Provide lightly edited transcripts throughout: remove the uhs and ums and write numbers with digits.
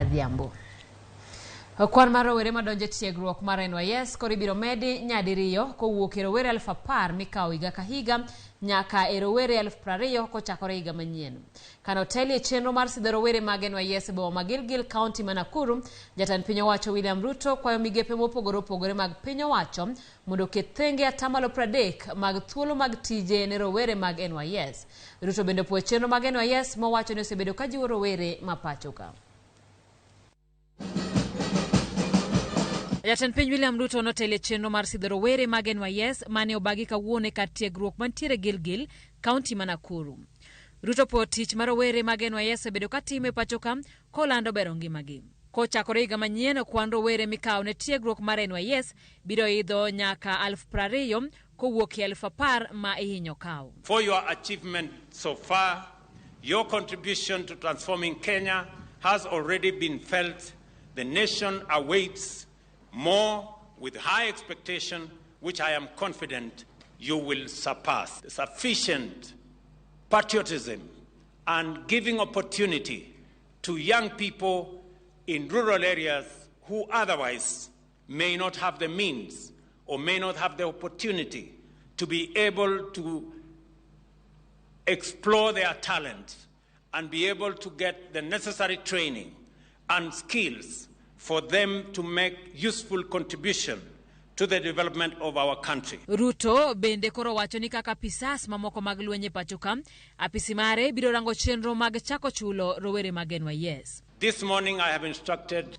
Adhiambo. Kwan mar rowere madonjo e tiegruok mar NYS koro ibiro medi nyadiriyo kowuok e rowere 10,000 mikawo higa ka higa nyaka e rowere 20,000 kochakore higa manyien. Kane otelie e chenro mar sidho rowere mag NYS e boma ma Gilgil, kaunti ma Nakuru, jatend piny owacho William Ruto kwayo migepe mopogore opogore mag piny owacho mondo oket thenge atamalo 30 mag thuolo mag tije ne rowere mag NYS. Ruto bende opuoyo chenro mag NYS mowacho ni osebedo ka jiwo rowere ma pacho ka. Jatend piny William Ruto notelo e chenro mar sidho rowere mag NYS mane obagi kawuono e kar tiegruok mantiere Gilgil, kaunti ma Nakuru. Ruto opuoyo tich ma rowere mag NYS osebedo ka timo e pacho ka kolando bero ngimagi. Kochakore higa manyien, kwan rowere mikawo ne tiegruok mar NYS biro idho nyaka 20,000 kowuok e 10,000 ma ihinyo kawo. For your achievement so far, your contribution to transforming Kenya has already been felt. The nation awaits more with high expectation, which I am confident you will surpass. Sufficient patriotism and giving opportunity to young people in rural areas who otherwise may not have the means or may not have the opportunity to be able to explore their talents and be able to get the necessary training and skills for them to make useful contribution to the development of our country. Ruto bende koro wacho ni kaka apisas mamoko mag lweny e pacho ka, apisi mare biro rango chenro mag chako chulo rowere mag NYS. This morning I have instructed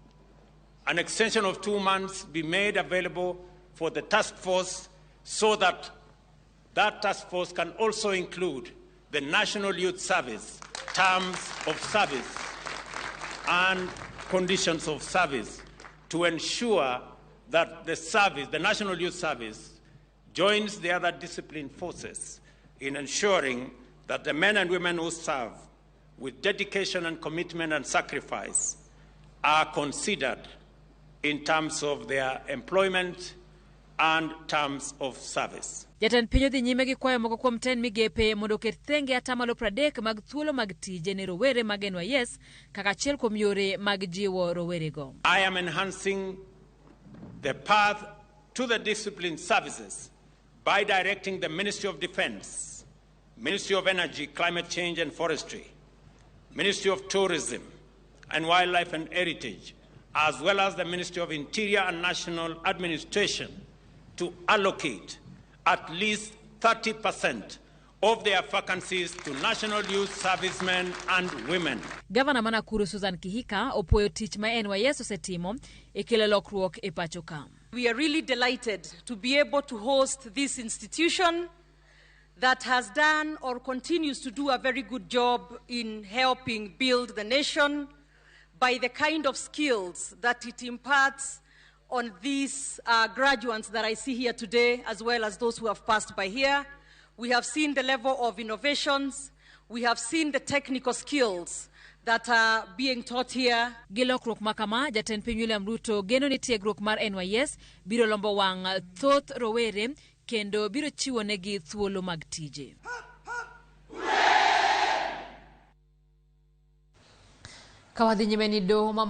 an extension of 2 months be made available for the task force so that that task force can also include the National Youth Service, terms of service and conditions of service to ensure that the service, the National Youth Service, joins the other discipline forces in ensuring that the men and women who serve with dedication and commitment and sacrifice are considered in terms of their employment and terms of service. Jatend piny odhi nyime gi kwayo moko kuom tend migepe mondo oket thenge atamalo 30 mag thuolo mag tije ne rowere mag NYS kaka achiel kuom yore mag jiwo rowerego. I am enhancing the path to the discipline services by directing the Ministry of Defense, Ministry of Energy, Climate Change and Forestry, Ministry of Tourism and Wildlife and Heritage, as well as the Ministry of Interior and National Administration to allocate at least 30% of their vacancies to National Youth Servicemen and women. Gavana ma Nakuru Susan Kihika opuoyo tich ma NYS osetimo e kelo lokruok e pacho ka. We are really delighted to be able to host this institution that has done or continues to do a very good job in helping build the nation by the kind of skills that it imparts on these graduates that I see here today, as well as those who have passed by here. We have seen the level of innovations. We have seen the technical skills that are being taught here. Gi lokruok ma kama, jatend piny William Ruto geno ni tiegruok mar NYS biro lombo wang' thoth rowere kendo biro chiwo negi thuolo mag tije. Ka wadhi nyime ni doho ma